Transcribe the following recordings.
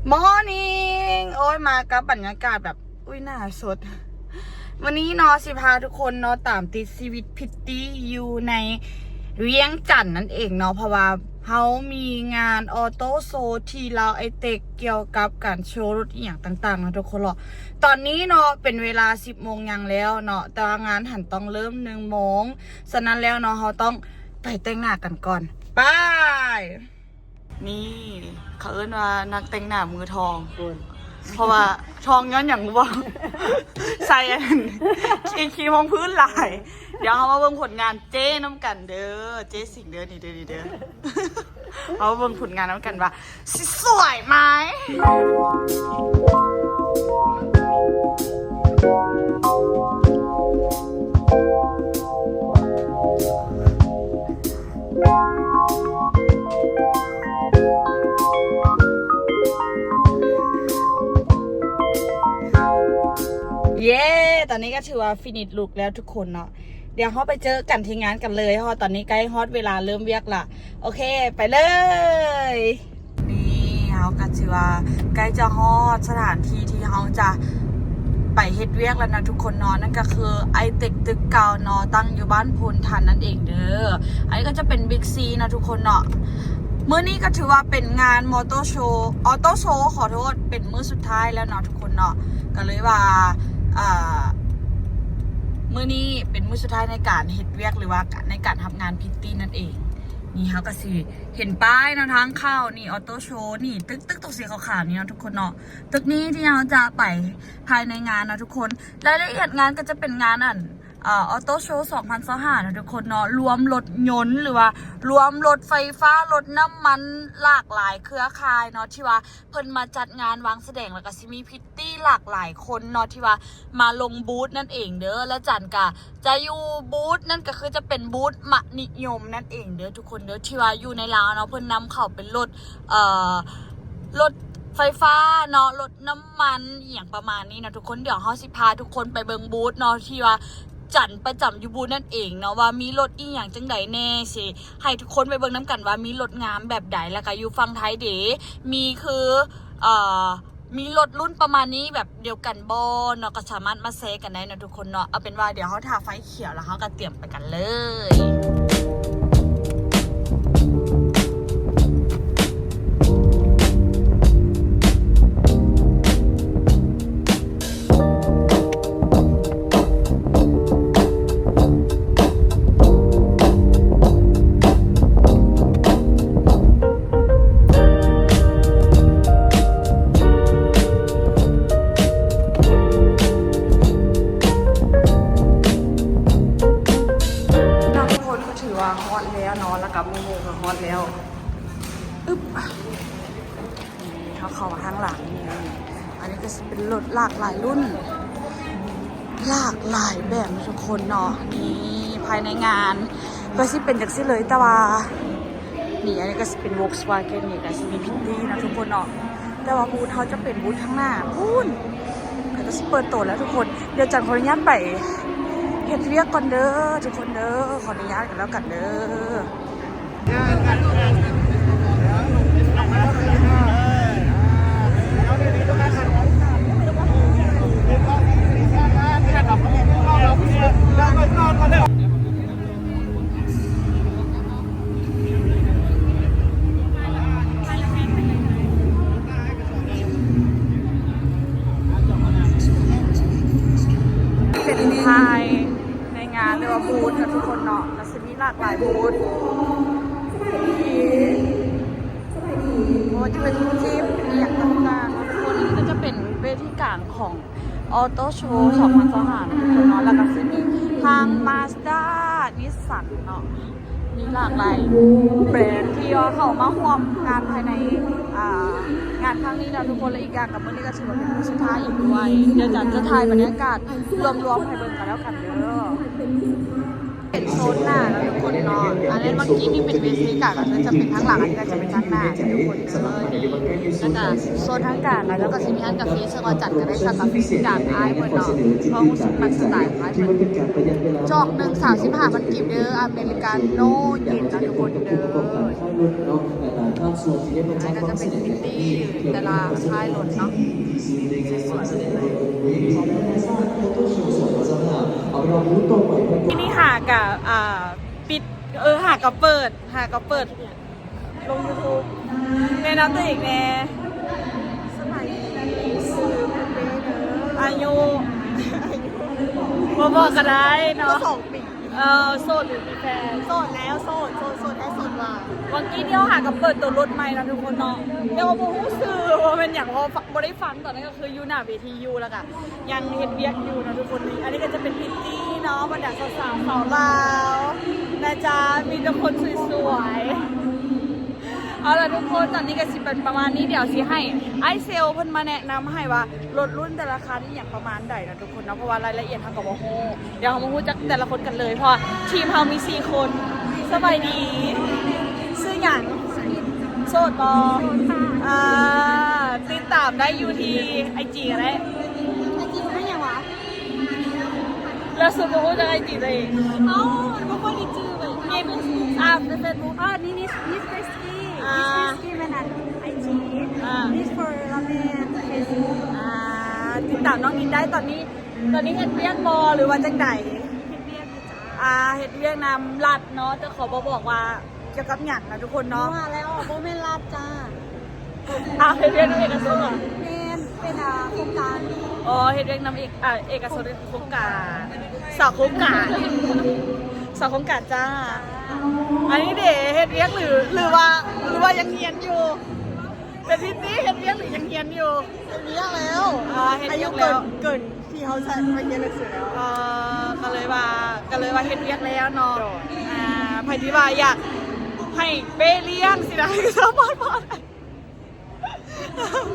Morning ໂອ້ຍ ມາກັບບັນຍາກາດແບບ ອຸ້ຍ ໜ້າສົດ. ມື້ນີ້ເນາະ ຊິພາທຸກຄົນເນາະ ຕາມຕິດຊີວິດພຣິດຕີ້ຢູ່ໃນວຽງຈັນນັ້ນເອງເນາະ ເພາະວ່າເຮົາມີງານອອໂຕ້ໂຊທີ່ລາວໄອເຕັກ ກ່ຽວກັບການໂຊລົດອີ່ຫຍັງຕ່າງໆເນາະທຸກຄົນເນາະ. ຕອນນີ້ເນາະ ເປັນເວລາສິບໂມງຫຍັງແລ້ວເນາະ ແຕ່ວ່າງານຫັ້ນຕ້ອງເລີ່ມໜຶ່ງໂມງ. ສະນັ້ນແລ້ວເນາະ ເຮົາຕ້ອງໄປແຕ່ງໜ້າກັນກ່ອນ. ໄປ! ນີ້ເຂົາເອີ້ນວ່ານັກແຕ່ງໜ້າມືທອງ ເພາະວ່າທອງຍ້ອນຫຍັງຮູ້ບໍ່? ໃສ່ອັນ ອີຄຣີມຮອງພື້ນຫຼາຍ. ດຽວເຮົາມາເບິ່ງຜົນງານເຈ້ນຳກັນເດີ ເຈ້ສິງເດີ ນີ້ເດີ ນີ້ເດີ. ເຮົາມາເບິ່ງຜົນງານນຳກັນວ່າຊິສວຍໄໝ? ເຢ້ ຕອນນີ້ກໍຖືວ່າຟິນິດລຸກແລ້ວທຸກຄົນເນາະ. ດຽວເຮົາໄປເຈີກັນທີ່ງານກັນເລີຍ ເພາະວ່າຕອນນີ້ໃກ້ຮອດເວລາເລີ່ມວຽກລະ. ໂອເຄ ໄປເລີຍ. ນີ້ເຮົາກໍຖືວ່າໃກ້ຈະຮອດສະຖານທີ່ທີ່ເຮົາຈະໄປເຮັດວຽກແລ້ວນະທຸກຄົນເນາະ. ນັ້ນກໍຄືໄອເຕັກຕຶກເກົ່າເນາະ ຕັ້ງຢູ່ບ້ານໂພນທັນນັ້ນເອງເດີ. ອັນນີ້ກໍຈະເປັນບິກຊີນະທຸກຄົນເນາະ. ມື້ນີ້ກໍຖືວ່າເປັນງານມອເຕີໂຊ ອອໂຕ້ໂຊ ຂໍໂທດ ເປັນມື້ສຸດທ້າຍແລ້ວເນາະທຸກຄົນເນາະ. ກໍເລີຍວ່າ ອ່າ ມື້ນີ້ເປັນມື້ສຸດທ້າຍໃນການເຮັດວຽກ ຫຼືວ່າໃນການຮັບງານພຣິດຕີ້ນັ້ນເອງ. ນີ້ເຮົາກໍຊິເຫັນປ້າຍເນາະ ທາງເຂົ້ານີ້ ອອໂຕ້ໂຊ ນີ້ ຕຶກ ຕຶກຕົງສີຂາວໆນີ້ເນາະທຸກຄົນເນາະ. ຕຶກນີ້ທີ່ເຮົາຈະໄປພາຍໃນງານເນາະທຸກຄົນ. ລາຍລະອຽດງານກໍຈະເປັນງານອັນ ເອີ ອອໂຕ້ໂຊສອງພັນຊາວຫ້າເນາະທຸກຄົນເນາະ. ລວມລົດຍົນ ຫຼືວ່າລວມລົດໄຟຟ້າ ລົດນ້ຳມັນ ຫຼາກຫຼາຍເຄືອຂ່າຍເນາະ ທີ່ວ່າເພິ່ນມາຈັດງານວາງສະແດງ ແລ້ວກໍຊິມີພຣິດ ຕີຫຼາກຫຼາຍຄົນເນາະ ທີ່ວ່າມາລົງບູດນັ້ນເອງເດີ. ແລະ ຈັນກະຈະຢູ່ບູດນັ້ນ ກໍຄືຈະເປັນບູດມະນິຍົມນັ້ນເອງເດີທຸກຄົນເດີ ທີ່ວ່າຢູ່ໃນລາວເນາະ ເພິ່ນນຳເຂົ້າເປັນລົດ ເອີ ລົດໄຟຟ້າເນາະ ລົດນ້ຳມັນ ອີ່ຫຍັງປະມານນີ້ເນາະທຸກຄົນ. ດຽວເຮົາຊິພາທຸກຄົນໄປເບິ່ງບູດເນາະ ທີ່ວ່າຈັນປະຈຳຢູ່ບູດນັ້ນເອງເນາະ ວ່າມີລົດອີ່ຫຍັງຈັ່ງໃດແດ່ ຊິໃຫ້ທຸກຄົນໄປເບິ່ງນຳກັນວ່າມີລົດງາມແບບໃດ. ແລ້ວກະຢູ່ຝັ່ງໄທເດ ມີຄື ເອີ ມີລົດລຸ້ນປະມານນີ້ແບບດຽວກັນບໍ່ເນາະ ກໍສາມາດມາແຊກັນໄດ້ເນາະທຸກຄົນເນາະ. ເອົາເປັນວ່າດຽວເຮົາຖ້າໄຟຂຽວແລ້ວ ເຮົາກໍຕຽມໄປກັນເລີຍ. ເນາະທຸກຄົນ ກໍຖືວ່າຮອດແລ້ວເນາະ ແລ້ວກໍໝູ່ໆກໍຮອດແລ້ວ. ອຶບ ນີ້ເຮົາເຂົ້າມາທາງຫຼັງນີ້ ອັນນີ້ກໍຊິເປັນລົດຫຼາກຫຼາຍລຸ້ນ ຫຼາກຫຼາຍແບບເນາະທຸກຄົນເນາະ. ນີ້ພາຍໃນງານກໍຊິເປັນຈັ່ງຊີ້ເລີຍ ແຕ່ວ່າ ນີ້ ອັນນີ້ກໍຊິເປັນ Volkswagen ນີ້ກໍຊິມີພຣິດຕີ້ເນາະທຸກຄົນເນາະ. ແຕ່ວ່າບູດເຮົາຈະເປັນບູດທາງໜ້າພຸ້ນ ເຂົາຈະຊິເປີດໂຕແລ້ວທຸກຄົນ. ດຽວຈັນຂໍອະນຸຍາດໄປເຮັດວຽກກ່ອນເດີທຸກຄົນເດີ ຂໍອະນຸຍາດກັນແລ້ວກັນເດີ. ເປັນພາຍໃນງານ ຫຼືວ່າບູດເນາະທຸກຄົນເນາະ ກໍຊິມີຫຼາກຫຼາຍບູດ ບໍ່ວ່າຈະເປັນຈິບ ອີ່ຫຍັງຕ່າງໆເນາະທຸກຄົນ. ນີ້ກໍຈະເປັນເວທີກາງຂອງ ອອໂຕ້ໂຊສອງພັນຊາວຫ້າເນາະ ແລ້ວກໍຊິມີທັງ Mazda Nissan ເນາະ ມີຫຼາກຫຼາຍແບຣນທີ່ວ່າເຂົ້າມາຮ່ວມງານພາຍໃນ ອ່າ ງານຄັ້ງນີ້ເນາະທຸກຄົນ. ແລະ ອີກຢ່າງກໍມື້ນີ້ກໍຖືວ່າເປັນມື້ສຸດທ້າຍອີກດ້ວຍ. ດຽວຈັນຈະຖ່າຍບັນຍາກາດລວມໆໃຫ້ເບິ່ງກັນແລ້ວກັນເດີ. ເປັນໂຊນໜ້າເນາະທຸກຄົນເນາະ. ອັນນັ້ນເມື່ອກີ້ນີ້ເປັນເວທີກາງ ກໍຄືຈະເປັນທາງຫຼັງ ອັນນີ້ກໍຈະເປັນທາງໜ້າເນາະທຸກຄົນເດີ. ນີ້ ແລ້ວກໍໂຊນທາງກາງ ແລ້ວກໍຊິມີຮ້ານກາເຟ ເຊິ່ງວ່າຈັນກໍໄດ້ເຂົ້າກາເຟກາງອ້າຍເພິ່ນເນາະ ເພາະຮູ້ສຶກມັກສະໄຕລ໌ອ້າຍເພິ່ນ. ຈອກໜຶ່ງ ສາມສິບຫ້າພັນກີບເດີ ອາເມລິກາໂນ່ເຢັນເນາະທຸກຄົນເດີ. ພາກສ່ວນທີ່ໄດ້ມາຈັດວາງສະແດງໃນຄັ້ງນີ້ ເພື່ອເປັນການສະແດງອອກທີ່ດີທີ່ສຸດໃນງານນຳສະແດງລົດ Renaissance Auto Show ສອງພັນຊາວຫ້າ ເອົາເປັນວ່າບູດຕໍ່ໄປ ທີ່ນີ້ຫາກະ ອ່າ ປິດ ເອີ ຫາກະເປີດ ຫາກະເປີດລົງ YouTube ແນະນຳຕົວເອງແດ່. ສະບາຍດີ ຊື່ເປ້ເດີ. ອາຍຸ ອາຍຸ ບໍ່ບອກກະໄດ້ເນາະ ກໍສອງປີ. ເອີ ໂສດຫຼືມີແຟນ? ໂສດແລ້ວ ໂສດ ໂສດ ໂສດແທ້ໂສດວ່າ. ຫວ່າງກີ້ນີ້ເຮົາຫາກະເປີດໂຕລົດໃໝ່ເນາະທຸກຄົນເນາະ ແຕ່ວ່າບໍ່ຮູ້ຊື່ວ່າແມ່ນຫຍັງ ເພາະວ່າບໍ່ໄດ້ຟັງ. ຕອນນີ້ກໍຄືຢູ່ໜ້າເວທີຢູ່ ແລ້ວກະຍັງເຮັດວຽກຢູ່ເນາະທຸກຄົນ. ນີ້ ອັນນີ້ກໍຈະເປັນພຣິດຕີ້ເນາະ ບັນດາສາວໆ ສາວລາວນະຈ໊ະ ມີແຕ່ຄົນສວຍໆ. ເອົາລະທຸກຄົນ ຕອນນີ້ກໍຊິເປັນປະມານນີ້ ດຽວຊິໃຫ້ອ້າຍເຊວເພິ່ນມາແນະນຳໃຫ້ວ່າລົດລຸ້ນແຕ່ລະຄັນອີ່ຫຍັງປະມານໃດເນາະ ທຸກຄົນເນາະ ເພາະວ່າລາຍລະອຽດເຮົາກໍບໍ່ຮູ້. ດຽວເຮົາມາຮູ້ຈັກແຕ່ລະຄົນກັນເລີຍ ເພາະວ່າທີມເຮົາມີສີ່ຄົນ. ສະບາຍດີ ຊື່ຫຍັງ? ໂສດບໍ່? ໂສດຄ່ະ. ອ່າ ຕິດຕາມໄດ້ຢູ່ທີ່ໄອຈີກໍໄດ້. ໄອຈີຊື່ຫຍັງຫວາ? ແລ້ວສຸດບໍ່ຮູ້ຈັກໄອຈີຕົວເອງ? ເອົ້າ ບໍ່ຄ່ອຍໄດ້ຈື່ເວີຍ. ມີ ອ່າ ເຟສບຸກ. ເອີ ນີ້ ນີ້ ນີ້ເຟສ ອ່າ ນີ້ Frisky ແມ່ນອັນ ໄອຈີ ອ່າ This for Ramen Facebook. ອ່າ ຕິດຕາມນ້ອງນິນໄດ້. ຕອນນີ້ ຕອນນີ້ເຮັດວຽກບໍ່ ຫຼືວ່າຈັ່ງໃດ? ເຮັດວຽກຢູ່ຈ້າ. ອ່າ ເຮັດວຽກນຳລັດເນາະ ແຕ່ຂໍບໍ່ບອກວ່າກ່ຽວກັບຫຍັງນະທຸກຄົນເນາະ. ວ່າແລ້ວ ບໍ່ແມ່ນລັດຈ້າ. ອ້າວ ເຮັດວຽກນຳເອກະຊົນເຫວ? ແມ່ນ ເປັນ ອ່າ ໂຄງການ. ອໍ ເຮັດວຽກນຳເອກ ອ່າ ເອກະຊົນ ໂຄງການ ສາວໂຄງການ ສາວໂຄງການຈ້າ. ອັນນີ້ເດ ເຮັດວຽກ ຫຼື ຫຼືວ່າ ຫຼືວ່າຍັງຮຽນຢູ່? ເປັນພິດຕີ້ ເຮັດວຽກ ຫຼືຍັງຮຽນຢູ່? ເຮັດວຽກແລ້ວ. ອ່າ ເຮັດວຽກແລ້ວ ອາຍຸເກີນ ເກີນທີ່ເຮົາຈະໄປຮຽນໜັງສືແລ້ວ. ເອີ ກໍເລີຍວ່າ ກໍເລີຍວ່າເຮັດວຽກແລ້ວເນາະ. ໂດຍ. ອ່າ ໃຜທີ່ວ່າຢາກໃຫ້ເປ້ລ້ຽງຊີ້ນະ ກໍສາມາດມາໄດ້.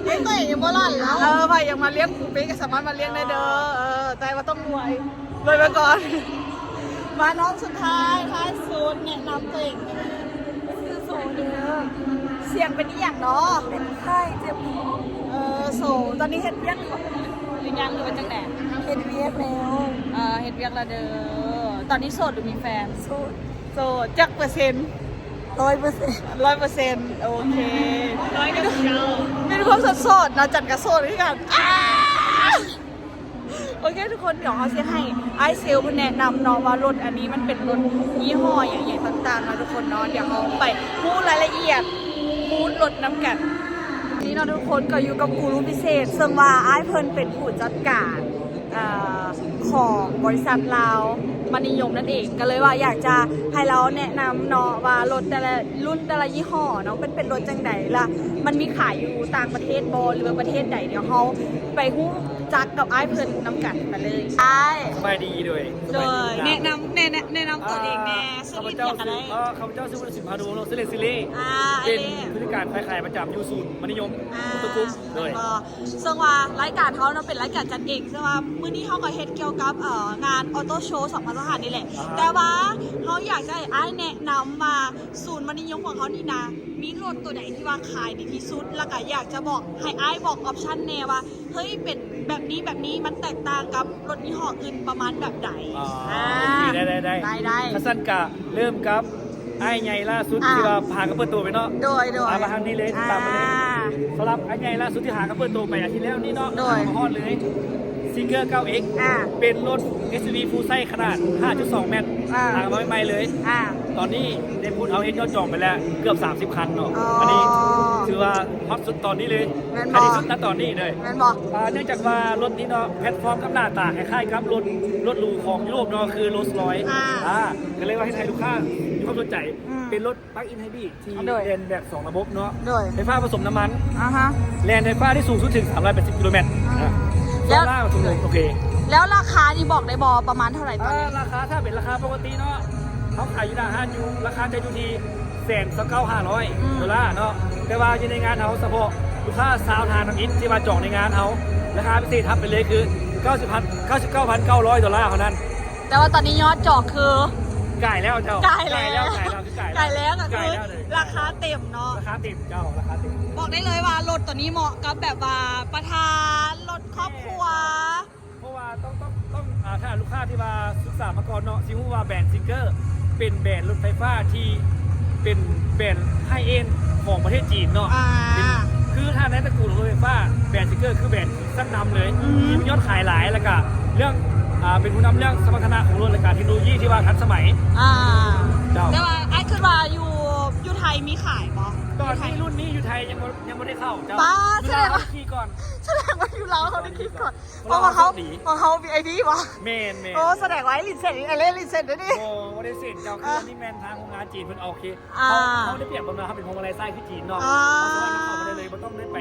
ລ້ຽງຕົວເອງຍັງບໍ່ຫຼ້າເລີຍ. ເອີ ໃຜຢາກມາລ້ຽງປູເປ້ກໍສາມາດມາລ້ຽງໄດ້ເດີ. ເອີ ແຕ່ວ່າຕ້ອງລວຍ ລວຍມາກ່ອນ. ມານ້ອງສຸດທ້າຍ ທ້າຍສຸດ ແນະນຳຕົວເອງແດ່. ຊື່ໂຊເດີ. ສຽງເປັນອີ່ຫຍັງເນາະ? ເປັນໄຂ້ ເຈັບຄໍ. ເອີ ໂຊ ຕອນນີ້ເຮັດວຽກ ຫຼືຍັງ ຫຼືວ່າຈັ່ງໃດ? ເຮັດວຽກແລ້ວ. ເອີ ເຮັດວຽກແລ້ວເດີ. ຕອນນີ້ໂສດ ຫຼືມີແຟນ? ໂສດ. ໂສດຈັກເປີເຊັນ? ຮ້ອຍເປີເຊັນ. ຮ້ອຍເປີເຊັນ. ໂອເຄ. ມີຄວາມໂສດໆ ເນາະ ຈັນກໍໂສດຄືກັນ. ໂອເຄທຸກຄົນ ດຽວເຮົາຊິໃຫ້ອ້າຍເຊວເພິ່ນແນະນຳເນາະວ່າລົດອັນນີ້ມັນເປັນລົດຍີ່ຫໍ້ຫຍັງໆຕ່າງໆເນາະທຸກຄົນເນາະ. ດຽວເຮົາໄປຮູ້ລາຍລະອຽດບູດລົດນຳກັນ. ນີ້ເນາະທຸກຄົນ ກໍຢູ່ກັບກູຣູພິເສດ ເຊິ່ງວ່າອ້າຍເພິ່ນເປັນຜູ້ຈັດການ ເອີ ຂອງບໍລິສັດລາວມະນິຍົມນັ້ນເອງ ກໍເລີຍວ່າຢາກຈະໃຫ້ລາວແນະນຳເນາະວ່າລົດແຕ່ລະລຸ້ນແຕ່ລະຍີ່ຫໍ້ເນາະ ມັນເປັນລົດຈັ່ງໃດ ລະມັນມີຂາຍຢູ່ຕ່າງປະເທດບໍ່ ຫຼືວ່າປະເທດໃດ. ດຽວເຮົາໄປຮູ້ຈັກກັບອ້າຍເພິ່ນນຳກັນ ໄປເລີຍ. ອ້າຍ ສະບາຍດີ. ໂດຍ ໂດຍ ສະບາຍດີ. ແນະນຳ ແນະ ແນະນຳຕົວເອງແດ່. ອ່າ ຊື່ ຂ້າພະເຈົ້າຊື່ ເອີ ຂ້າພະເຈົ້າຊື່ ບຸນສິມ ພານູ ເນາະ ຊື່ເລ່ນຊື່ເລ່. ອ່າ ເປັນຜູ້ຈັດການຂາຍຂາຍປະຈຳຢູ່ສູນມະນິຍົມ ອ່າ ອຸດຕະກຸມ. ໂດຍ ເປັນບໍ່? ເຊິ່ງວ່າລາຍການເຮົາເນາະ ເປັນລາຍການຈັດເອງ ເຊິ່ງວ່າມື້ນີ້ເຮົາກໍເຮັດກ່ຽວກັບ ເອີ ງານອໍໂຕ້ໂຊສອງພັນຊາວຫ້ານີ້ແຫຼະ. ອ່າ ແຕ່ວ່າເຮົາຢາກຈະໃຫ້ອ້າຍແນະນຳວ່າສູນມະນິຍົມຂອງເຮົານີ້ນະ ມີລົດຕົວໃດທີ່ວ່າຂາຍດີທີ່ສຸດ ແລ້ວກໍຢາກຈະບອກ ໃຫ້ອ້າຍບອກອອບຊັນແດ່ວ່າ ເຮີ້ຍ ເປັນແບບນີ້ ແບບນີ້ ມັນແຕກຕ່າງກັບລົດຍີ່ຫໍ້ອື່ນປະມານແບບໃດ? ອໍ ອ່າ ໂອເຄ ໄດ້ ໄດ້ ໄດ້ ໄດ້ ຄັນຊັ້ນກະເລີ່ມກັບ ອ້າຍໃຫຍ່ລ່າສຸດ ອ່າ ທີ່ວ່າຫາກະເປີດໂຕໄປເນາະ. ໂດຍ ໂດຍ ອ່າ ມາທາງນີ້ເລີຍ ອ່າ ຕາມມາເລີຍ. ສຳລັບອ້າຍໃຫຍ່ລ່າສຸດທີ່ຫາກະເປີດໂຕໄປອາທິດແລ້ວນີ້ເນາະ ໂດຍ ມາຮອດເລີຍ ຊິງເກີ້ເກົ້າເອັກ ອ່າ ເປັນລົດເອັສຢູວີຟູລໄຊສ໌ຂະໜາດຫ້າຈຸດສອງແມັດ ອ່າ ຫາມາໃໝ່ໆເລີຍ. ອ່າ ຕອນນີ້ໄດ້ພຸດເຮົາເຮັດຍອດຈອງໄປແລ້ວເກືອບສາມສິບຄັນເນາະ. ອໍ ອັນນີ້ຖືວ່າຮອດສຸດຕອນນີ້ເລີຍ. ແມ່ນບໍ່? ອັນນີ້ສຸດນະຕອນນີ້ເລີຍ. ແມ່ນບໍ່? ອ່າ ເນື່ອງຈາກວ່າລົດນີ້ເນາະ ແພລດຟອມກັບໜ້າຕາຄ້າຍໆກັບລົດ ລົດຫຼູຂອງຢູໂຣບເນາະ ຄືໂຣລສ໌ຣອຍສ໌. ອ່າ ອ່າ ກໍເລີຍວ່າເຮັດໃຫ້ລູກຄ້າມີຄວາມສົນໃຈ. ອືມ ເປັນລົດ ປລັກອິນໄຮບຣິດທີ່ ໂດຍ ແລ່ນແບບສອງລະບົບເນາະ. ໂດຍ ໄຟຟ້າປະສົມນ້ຳມັນ. ອ່າຮະ ແລ່ນໄຟຟ້າໄດ້ສູງສຸດເຖິງສາມຮ້ອຍແປດສິບກິໂລແມັດ. ອ່າ ແລ້ວ ຊ່ວງລ່າງສູງ ໂອເຄ. ແລ້ວລາຄານີ້ບອກໄດ້ບໍ່ ປະມານເທົ່າໃດຕອນນີ້? ອ່າ ລາຄາ ຖ້າເປັນລາຄາປົກກະຕິເນາະ ເຮົາຂາຍຢູ່ໜ້າຮ້ານຢູ່ ລາຄາຈະຢູ່ທີ່ແສນຊາວເກົ້າຫ້າຮ້ອຍ ອືມ ໂດລາເນາະ. ແຕ່ວ່າຢູ່ໃນງານເຮົາສະເພາະລູກຄ້າຊາວທ່ານທຳອິດທີ່ວ່າຈອງໃນງານເຮົາ ລາຄາພິເສດຮັບໄປເລີຍຄືເກົ້າສິບພັນ ເກົ້າສິບເກົ້າພັນເກົ້າຮ້ອຍໂດລາເທົ່ານັ້ນ. ແຕ່ວ່າຕອນນີ້ຍອດຈອງຄື ກາຍແລ້ວເຈົ້າ ກາຍແລ້ວ ກາຍແລ້ວ ກາຍແລ້ວ ຄືກາຍແລ້ວ ກາຍແລ້ວ ກໍຄືລາຄາເຕັມເນາະ. ລາຄາເຕັມເຈົ້າ ລາຄາເຕັມ. ບອກໄດ້ເລີຍວ່າລົດໂຕນີ້ເໝາະກັບແບບວ່າປະທານ ລົດຄອບຄົວ. ເພາະວ່າຕ້ອງ ຕ້ອງ ຕ້ອງ ອ່າ ຖ້າລູກຄ້າທີ່ວ່າສຶກສາມາກ່ອນເນາະ ຊິຮູ້ວ່າແບຣນຊິງເກີ້ເປັນແບຣນລົດໄຟຟ້າທີ່ ເປັນແບຣນໄຮເອັນຂອງປະເທດຈີນເນາະ ອ່າ ເປັນ ຄືຖ້າໃນຕະກູນລົດໄຟຟ້າ ແບຣນ Zeekr ຄືແບຣນຊັ້ນນຳເລີຍ ອືມ ທີ່ມີຍອດຂາຍຫຼາຍ ແລ້ວກະເລື່ອງ ອ່າ ເປັນຜູ້ນຳເລື່ອງສະມັດຖະນະຂອງລົດ ແລ້ວກະເທັກໂນໂລຢີທີ່ວ່າທັນສະໄໝ ອ່າ ເຈົ້າ ແຕ່ວ່າອ້າຍຄິດວ່າຢູ່ ຢູ່ໄທມີຂາຍບໍ່? ຕອນນີ້ ຢູ່ໄທ ລຸ້ນນີ້ຢູ່ໄທຍັງບໍ່ ຍັງບໍ່ໄດ້ເຂົ້າເຈົ້າ ປາດ ສະແດງວ່າ ສະແດງວ່າຢູ່ລາວເຮົາໄດ້ຂີ່ກ່ອນ ເພາະວ່າເຮົາ ເພາະວ່າເຮົາ ເຮົາ VIP ບໍ່? ແມ່ນໆ ໂອ້ ສະແດງວ່າຫຼິ້ນເຊັນ ໄອເລ່ຫຼິ້ນເຊັນເດ້ນີ້ ບໍ່ ບໍ່ໄດ້ເຊັນເຈົ້າ ຄືອັນນີ້ແມ່ນທາງໂຮງງານຈີນເພິ່ນ ໂອເຄ ອ່າ ເຮົາ ເຮົາໄດ້ປຽບເບິ່ງວ່າເຮົາເປັນພວງມາໄຍຊ້າຍຄືຈີນເນາະ ອ່າ ເຮົາສາມາດນຳເຂົ້າມາໄດ້ເລີຍ ບໍ່ຕ້ອງໄດ້ໄປ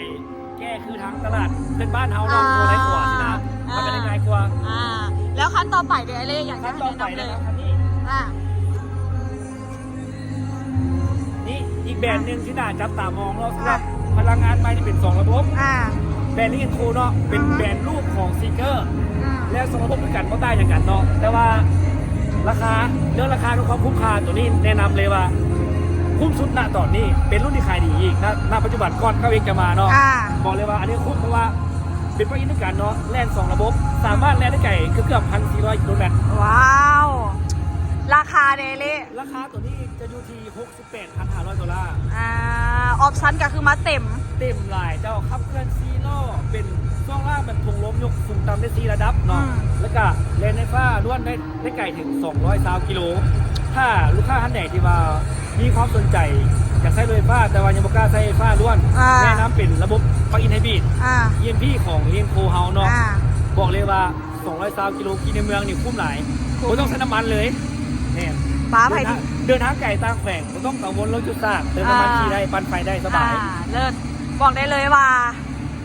ແກ້ຄືທາງຕະຫຼາດເພື່ອນບ້ານເຮົາເນາະ ອ່າ ພວງມາໄຍຂວາຊີ້ນະ ອ່າ ມັນກະໄດ້ງ່າຍກວ່າ ອ່າ ແລ້ວຄັນຕໍ່ໄປເດ ໄອເລ່ ຢາກຈະ ຄັນຕໍ່ໄປ ແນະນຳເລີຍ ນະຄັບ ຄັນນີ້ ອ່າ ນີ້ອີກແບຣນໜຶ່ງທີ່ໜ້າຈັບຕາມອງເນາະ ສຳລັບ ອ່າ ພະລັງງານໃໝ່ທີ່ເປັນສອງລະບົບ ອ່າ ແບຣນ Lynk & Co ເນາະ ເປັນ ອ່າຮະ ແບຣນລູກຂອງ Zeekr ອ່າ ແລ້ວສອງລະບົບຄືກັນ ບໍ່ຕ່າງຫຍັງກັນເນາະ ແຕ່ວ່າລາຄາ ເລື່ອງລາຄາກັບຄວາມຄຸ້ມຄ່າ ໂຕນີ້ແນະນຳເລີຍວ່າຄຸ້ມສຸດນະຕອນນີ້ ເປັນລຸ້ນທີ່ຂາຍດີອີກນະ ນະປັດຈຸບັນ ກ່ອນເກົ້າເອັກຈະມາເນາະ ອ່າ ບອກເລີຍວ່າອັນນີ້ຄຸ້ມ ເພາະວ່າເປັນປລັກອິນຄືກັນເນາະ ແລ່ນສອງລະບົບ ສາມາດແລ່ນໄດ້ໄກເກືອບ ໜຶ່ງພັນສີ່ຮ້ອຍກິໂລແມັດ ວ້າວ ລາຄາເດເລ ລາຄາໂຕນີ້ຈະຢູ່ທີ່ຫົກ ແປດພັນຫ້າຮ້ອຍໂດລາ ອ່າ ອອບຊັນກໍຄືມາເຕັມ ເຕັມຫຼາຍເຈົ້າ ຂັບເຄື່ອນສີ່ລໍ້ ເປັນຊ່ວງລ່າງແບບຖົງລົມ ຍົກສູງຕ່ຳໄດ້ສີ່ລະດັບເນາະ ອືມ ແລ້ວກະແລ່ນໄຟຟ້າລ້ວນໄດ້ ໄດ້ໄກເຖິງສອງຮ້ອຍຊາວກິໂລ ຖ້າລູກຄ້າທ່ານໃດທີ່ວ່າມີຄວາມສົນໃຈຢາກໃຊ້ລົດໄຟຟ້າ ແຕ່ວ່າຍັງບໍ່ກ້າໃຊ້ໄຟຟ້າລ້ວນ ອ່າ ແນະນຳເປັນລະບົບປລັກອິນໄຮບຣິດ ອ່າ ອີເອັມພີ ຂອງ Lynk & Co ເຮົາເນາະ ອ່າ ບອກເລີຍວ່າ ສອງຮ້ອຍຊາວກິໂລຂີ່ໃນເມືອງນີ້ຄຸ້ມຫຼາຍ ຄຸ້ມ ບໍ່ຕ້ອງໃຊ້ນ້ຳມັນເລີຍ ແມ່ນ ປ້າ ໃຜທີ່ ເດີນທາງ ເດີນທາງໄກຕ່າງແຂວງ ບໍ່ຕ້ອງກັງວົນເລື່ອງຈຸດສະຕາດ ເຕີມນ້ຳມັນ ອ່າ ຂີ່ໄດ້ ປັ່ນໄຟໄດ້ສະບາຍ ອ່າ ເລີດ ບອກໄດ້ເລີຍວ່າ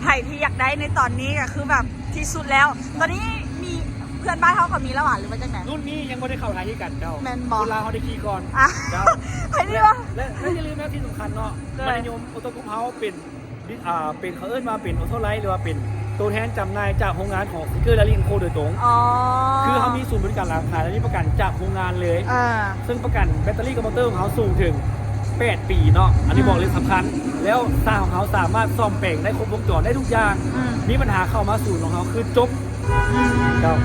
ໃຜທີ່ຢາກໄດ້ໃນຕອນນີ້ກໍຄືແບບທີ່ສຸດແລ້ວ ຕອນນີ້ມີເພື່ອນບ້ານເຮົາກໍມີແລ້ວຫວາ ຫຼືວ່າຈັ່ງໃດ? ລຸ້ນນີ້ຍັງບໍ່ໄດ້ເຂົ້າໄທຄືກັນເຈົ້າ ແມ່ນບໍ່? ຄົນລາວເຮົາໄດ້ຂີ່ກ່ອນ ອ່າ ເຈົ້າ ໃຜນີ້ວະ? ແລະ ແລະ ແລະຢ່າລືມນະ ທີ່ສຳຄັນເນາະ ໂດຍ ມັນນິຍົມໂອໂຕ້ກຣຸບເຮົາເປັນ ອ່າ ເປັນ ເຂົາເອີ້ນວ່າເປັນໂອໂຕ້ໄລ ຫຼືວ່າເປັນໂຕແທນຈຳໜ່າຍຈາກໂຮງງານຂອງ Zeekr ແລະ Lynk & Co ໂດຍຕົງ ອໍ ຄືເຮົາມີສູນບໍລິການຫຼັງຂາຍ ແລະ ມີປະກັນຈາກໂຮງງານເລີຍ ເອີ ເຊິ່ງປະກັນແບັດເຕີຣີກັບມໍເຕີຂອງເຮົາສູງເຖິງແປດປີເນາະ ອັນນີ້ ອືມ ບອກເລີຍສຳຄັນ ແລ້ວຊ່າງຂອງເຮົາສາມາດສ້ອມແປງໄດ້ຄົບວົງຈອນໄດ້ທຸກຢ່າງ ອືມ ມີບັນຫາເຂົ້າມາສູນຂອງເຮົາຄືຈົບ ອືມ ເຈົ້າ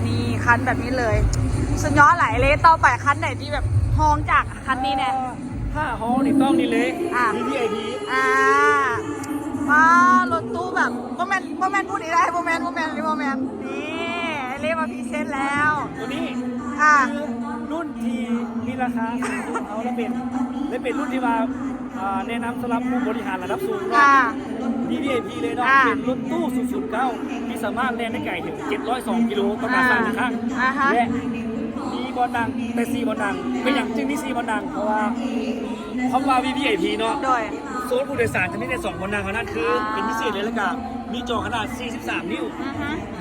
ນີ້ ຄັນແບບນີ້ເລີຍ ສຸດຍອດຫຼາຍເລີຍ ຕໍ່ໄປຄັນໃດທີ່ແບບຮອງຈາກ ຄັນນີ້ແນ່ ຖ້າຮອງນີ້ຕ້ອງນີ້ເລີຍ ອ່າ ວີວີໄອພີ ອ່າ ວ້າ ລົດຕູ້ແບບ ບໍ່ແມ່ນ ບໍ່ແມ່ນຜູ້ນີ້ໄດ້ ບໍ່ແມ່ນ ບໍ່ແມ່ນ ບໍ່ແມ່ນ ນີ້ ເລມາພຣີເຊັນແລ້ວ ໂຕນີ້ ອ່າ ຄືລຸ້ນທີ່ມີລາຄາສູງສຸດ ເອົາລະເປັນ ແລະ ເປັນລຸ້ນທີ່ວ່າ ອ່າ ແນະນຳສຳລັບຜູ້ບໍລິຫານລະດັບສູງເນາະ ອ່າ ວີວີໄອພີເລີຍເນາະ ອ່າ ເປັນລົດຕູ້ສູນສູນເກົ້າ ທີ່ສາມາດແລ່ນໄດ້ໄກເຖິງເຈັດຮ້ອຍສອງກິໂລຕໍ່ການສ້າງໜຶ່ງຄັ້ງ ອ່າຮະ ແລະ ມີບ່ອນນັ່ງແຕ່ສີ່ບ່ອນນັ່ງ ເປັນຫຍັງຈຶ່ງມີສີ່ບ່ອນນັ່ງ ເພາະວ່າ ເພາະວ່າວີວີໄອພີເນາະ ໂດຍ ໂຊນຜູ້ໂດຍສານຈະມີແຕ່ສອງບ່ອນນັ່ງເທົ່ານັ້ນ ຄື ອ່າ ເປັນພິເສດເລີຍ ແລ້ວກະມີຈໍຂະໜາດສີ່ສິບສາມນິ້ວ ອື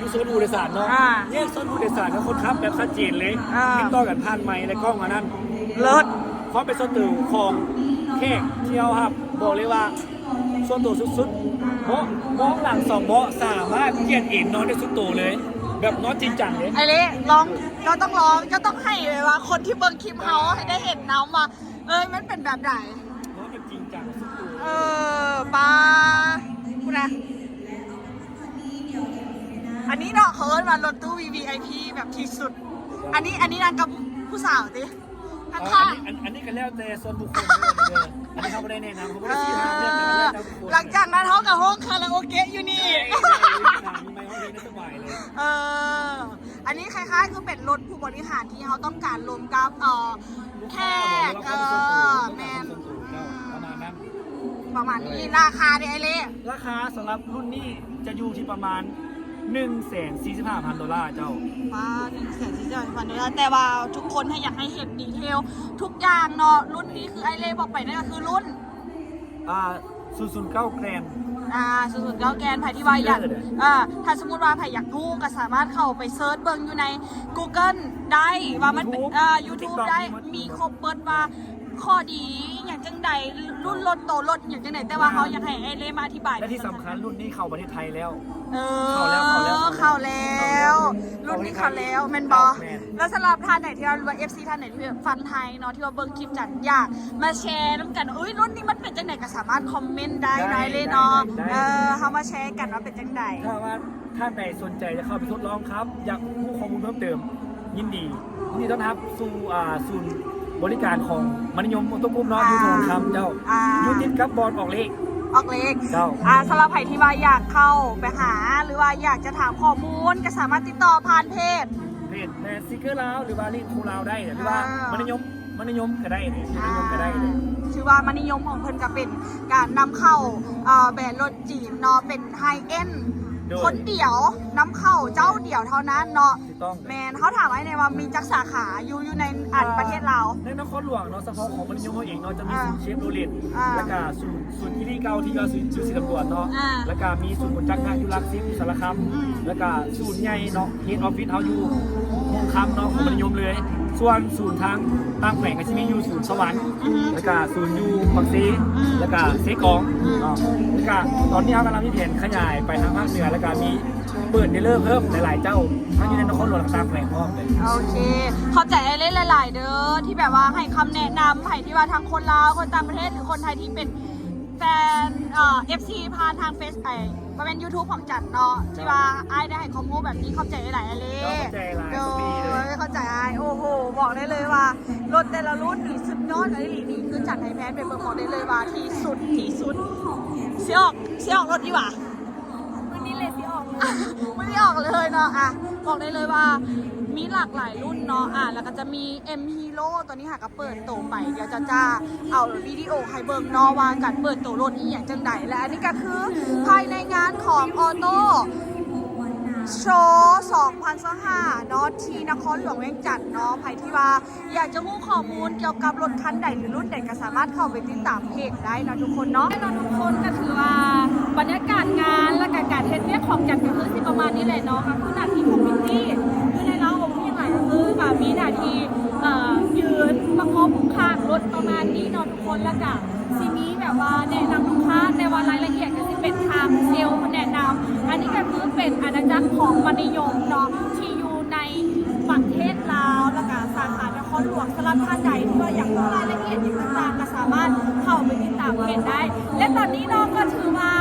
ຮຶ ຢູ່ໂຊນຜູ້ໂດຍສານເນາະ ອ່າ ແຍກໂຊນຜູ້ໂດຍສານກັບຄົນຂັບແບບຊັດເຈນເລີຍ ອ່າ ຕິດຕໍ່ກັນຜ່ານໄມ ແລະ ກ້ອງອັນນັ້ນ ເລີດ ຄວາມເປັນສ່ວນຕົວຂອງແຂກທີ່ເຮົາຮັບ ບອກເລີຍວ່າ ສ່ວນຕົວສຸດໆ ເບາະ ເບາະຫຼັງສອງເບາະສາມາດກຽນເອນນອນໄດ້ສຸດໂຕເລີຍ ແບບນອນຈິງຈັງເລີຍ ໄອເລ ລອງ ເຈົ້າຕ້ອງລອງ ເຈົ້າຕ້ອງໃຫ້ແບບວ່າຄົນທີ່ເບິ່ງຄລິບເຮົາໃຫ້ໄດ້ເຫັນນຳວ່າ ເອີຍ ມັນເປັນແບບໃດ ນອນແບບຈິງຈັງສຸດໂຕ ເອີ ປ້າ ພຸ້ນນະ ອັນນີ້ເນາະ ເຂົາເອີ້ນວ່າລົດຕູ້ວີວີໄອພີແບບທີ່ສຸດ ອັນນີ້ ອັນນີ້ນັ່ງກັບຜູ້ສາວຕິ? ອັນ ເອີ ອັນນີ້ ອັນ ອັນນີ້ກໍແລ້ວແຕ່ສ່ວນບຸກຄົນເດີ ອັນນີ້ເຮົາບໍ່ໄດ້ແນະນຳ ເຮົາບໍ່ໄດ້ຊີ້ທາງເດີ ເອີ ແຕ່ວ່າແລ້ວແຕ່ບຸກຄົນ ຫຼັງຈາກນັ້ນເຮົາກໍຮ້ອງຄາຣາໂອເກະຢູ່ນີ້ ໄດ້ ໄດ້ ໄດ້ ມີໄມຮ້ອງເພງໄດ້ສະບາຍເລີຍ ເອີ ອັນນີ້ຄ້າຍໆຄືເປັນລົດຜູ້ບໍລິຫານທີ່ເຮົາຕ້ອງການລົມກັບ ເອີ ແຂກ ເອີ ແມ່ນ ປະມານນັ້ນ ປະມານນີ້ ລາຄາເດ ອ້າຍເລ? ລາຄາສຳລັບລຸ້ນນີ້ຈະຢູ່ທີ່ປະມານ ໜຶ່ງແສນສີ່ສິບຫ້າພັນໂດລາເຈົ້າ ປາດ ໜຶ່ງແສນສີ່ສິບຫ້າພັນໂດລາ ແຕ່ວ່າທຸກຄົນໃຫ້ ຢາກໃຫ້ເຫັນດີເທວທຸກຢ່າງເນາະ ລຸ້ນນີ້ຄືອ້າຍເລບອກໄປນັ້ນກໍຄືລຸ້ນ ອ່າ ສູນສູນເກົ້າແກຣນ ອ່າ ສູນສູນເກົ້າແກຣນ ໃຜທີ່ວ່າຢາກ ເອີ ຖ້າສົມມຸດວ່າໃຜຢາກຮູ້ກໍສາມາດເຂົ້າໄປເສີດເບິ່ງຢູ່ໃນກູເກີນໄດ້ວ່າມັນເປັນ ຢູທູບ ເອີ ຢູທູບ ຕິກຕັອກ ໄດ້ ມີຄົບເບິດວ່າ ຂໍ້ດີອີ່ຫຍັງຈັ່ງໃດ ລຸ້ນລົດໂຕລົດອີ່ຫຍັງຈັ່ງໃດ ແຕ່ວ່າເຮົາຢາກໃຫ້ອ້າຍເລມາອະທິບາຍ ແລະທີ່ສຳຄັນລຸ້ນນີ້ເຂົ້າປະເທດໄທແລ້ວ ເອີ ເຂົ້າແລ້ວ ເຂົ້າແລ້ວ ລຸ້ນນີ້ເຂົ້າແລ້ວແມ່ນບໍ່? ແມ່ນ ແລ້ວສຳລັບທ່ານໃດທີ່ວ່າ ຫຼືວ່າເອັຟຊີທ່ານໃດທີ່ແບບຟັງໄທເນາະ ທີ່ວ່າເບິ່ງຄລິບຈັນ ຢາກມາແຊນຳກັນ ອຸ້ຍ ລຸ້ນນີ້ມັນເປັນຈັ່ງໃດ ກໍສາມາດຄອມເມັນໄດ້ເນາະ ອ້າຍເລເນາະ ໄດ້ ໄດ້ ເອີ ເຮົາມາແຊກັນວ່າເປັນຈັ່ງໃດ ຖ້າວ່າ ທ່ານໃດສົນໃຈຈະເຂົ້າໄປທົດລອງຂັບ ຢາກຮູ້ຂໍ້ມູນເພີ່ມເຕີມ ຍິນດີ ຍິນດີຕ້ອນຮັບສູ່ ອ່າ ສູນ ບໍລິການຂອງມະນີຍົມອໍໂຕ້ກຣຸບເນາະ ອ່າ ຢູ່ໂພນຄຳເຈົ້າ ອ່າ ຢູ່ຕິດກັບບ່ອນອອກເລກ ອອກເລກ ເຈົ້າ ອ່າ ສຳລັບໃຜທີ່ວ່າຢາກເຂົ້າໄປຫາ ຫຼືວ່າຢາກຈະຖາມຂໍ້ມູນ ກໍສາມາດຕິດຕໍ່ຜ່ານເພຈ ເພຈແມ່ນ Seeker ລາວ ຫຼືວ່າ Lead Co ລາວ ໄດ້ ຫຼືວ່າ ອ່າ ມະນີຍົມ ມະນີຍົມກໍໄດ້ເດ້ ມະນີຍົມກໍໄດ້ເດ້ ອ່າ ຖືວ່າມະນີຍົມຂອງເພິ່ນກໍເປັນການນຳເຂົ້າ ເອີ ແບຣນລົດຈີນເນາະ ເປັນ High End ໂດຍ ຄົນດຽວ ນຳເຂົ້າເຈົ້າດຽວເທົ່ານັ້ນເນາະ ຖືກຕ້ອງ ແມ່ນ ເຮົາຖາມອ້າຍແດ່ວ່າມີຈັກສາຂາຢູ່ ຢູ່ໃນອັນ ອ່າ ປະເທດລາວ ໃນນະຄອນຫຼວງເນາະ ສະເພາະຂອງມະນີຍົມເຮົາເອງເນາະ ຈະມີ ອ່າ ສູນເຊຟໂຣເລັດ ອ່າ ແລ້ວກະສູນ ສູນທີ່ເກົ່າທີ່ວ່າສູນ ຢູ່ສີດຳດວນເນາະ ອ່າ ແລ້ວກະມີສູນໂກນຈັກນະຢູ່ຫຼັກສິບ ຢູ່ສາລະຄຳ ອືມ ແລ້ວກະສູນໃຫຍ່ເນາະ ເຮັດອອບຟິດເຮົາຢູ່ໂຮງຄຳເນາະ ຂອງມະນີຍົມເລີຍ ສ່ວນສູນທາງຕ່າງແຂວງກໍຊິມີຢູ່ສູນສະຫວັນ ອືຮຶ ແລ້ວກະສູນຢູ່ປາກເຊ ອືມ ແລ້ວກະເຊກອງ ອືມ ເນາະ ແລ້ວກະຕອນນີ້ເຮົາກຳລັງມີແຜນຂະຫຍາຍໄປທາງພາກເໜືອ ແລ້ວກະມີ ເປີດດີລເລີເພີ່ມຫຼາຍໆເຈົ້າ ທັງຢູ່ໃນນະຄອນຫຼວງ ແລະ ຕ່າງແຂວງພ້ອມເລີຍ ໂອເຄ ຂອບໃຈອ້າຍເລ່ຫຼາຍໆເດີ ທີ່ແບບວ່າໃຫ້ຄຳແນະນຳ ໃຜທີ່ວ່າທັງຄົນລາວ ຄົນຕ່າງປະເທດ ຫຼື ຄົນໄທທີ່ເປັນແຟນ ເອີ ເອັຟຊີ ຜ່ານທາງເຟສ ເອີ ບໍ່ແມ່ນ YouTube ຂອງຈັນເນາະ ທີ່ວ່າອ້າຍໄດ້ໃຫ້ຄວາມຮູ້ແບບນີ້ ຂອບໃຈຫຼາຍໆອ້າຍເລ່ ຂອບໃຈຫຼາຍ ໂດຍ ຂອບໃຈອ້າຍ ໂອ້ໂຫ ບອກໄດ້ເລີຍວ່າ ລົດແຕ່ລະລຸ້ນນີ້ສຸດຍອດອີ່ຫຼີ ນີ້ຄືຈັນໃຫ້ແພນໄປເບິ່ງ ບອກໄດ້ເລີຍວ່າທີ່ສຸດ ທີ່ສຸດ ຊິອອກ ຊິອອກລົດຢູ່ຫວາ? ມື້ນີ້ເລີຍຊິອອກເລີຍ ມື້ນີ້ອອກເລີຍເນາະ ອ່ະ ບອກໄດ້ເລີຍວ່າມີຫຼາກຫຼາຍລຸ້ນເນາະ ອ່ະ ແລ້ວກໍຈະມີ M Hero ຕົວນີ້ຫາກໍເປີດໂຕໄປ ດຽວຈະ ຈະເອົາວິດີໂອໃຫ້ເບິ່ງເນາະ ວ່າການເປີດໂຕລົດອີ່ຫຍັງຈັ່ງໃດ ແລະ ອັນນີ້ກໍຄືພາຍໃນງານຂອງ Auto Show ສອງພັນຊາວຫ້າເນາະ ທີ່ນະຄອນຫຼວງວຽງຈັນເນາະ ໃຜທີ່ວ່າ ຢາກຈະຮູ້ຂໍ້ມູນກ່ຽວກັບລົດຄັນໃດ ຫຼື ລຸ້ນໃດ ກໍສາມາດເຂົ້າໄປຕິດຕາມເພຈໄດ້ເນາະທຸກຄົນເນາະ ແນ່ນອນທຸກຄົນ ກໍຖືວ່າບັນຍາກາດງານ ແລະ ກະການເຮັດວຽກຂອງຈັນກໍຄືຊິປະມານນີ້ແຫຼະເນາະ ກໍຄືໜ້າທີ່ຂອງພິດຕີ້ ຄືໃນລາວບໍ່ມີຫຍັງຫຼາຍ ກໍຄືວ່າມີໜ້າທີ່ ເອີ ຢືນປະກອບຂ້າງລົດປະມານນີ້ເນາະທຸກຄົນ ແລ້ວກະຊິມີແບບວ່າແນະນຳລູກຄ້າ ແຕ່ວ່າລາຍລະອຽດກໍຊິເປັນທາງເຊວເພິ່ນແນະນຳ ອັນນີ້ກໍຄືເປັນອານາຈັກຂອງມະນີຍົມເນາະ ທີ່ຢູ່ໃນ ປະເທດລາວ ແລ້ວກະສາຂານະຄອນຫຼວງ ສຳລັບທ່ານໃດທີ່ວ່າຢາກຮູ້ລາຍລະອຽດຫຍັງຕ່າງໆ ກໍສາມາດເຂົ້າໄປຕິດຕາມເພຈໄດ້ ແລະ ຕອນນີ້ເນາະ ກໍຖືວ່າ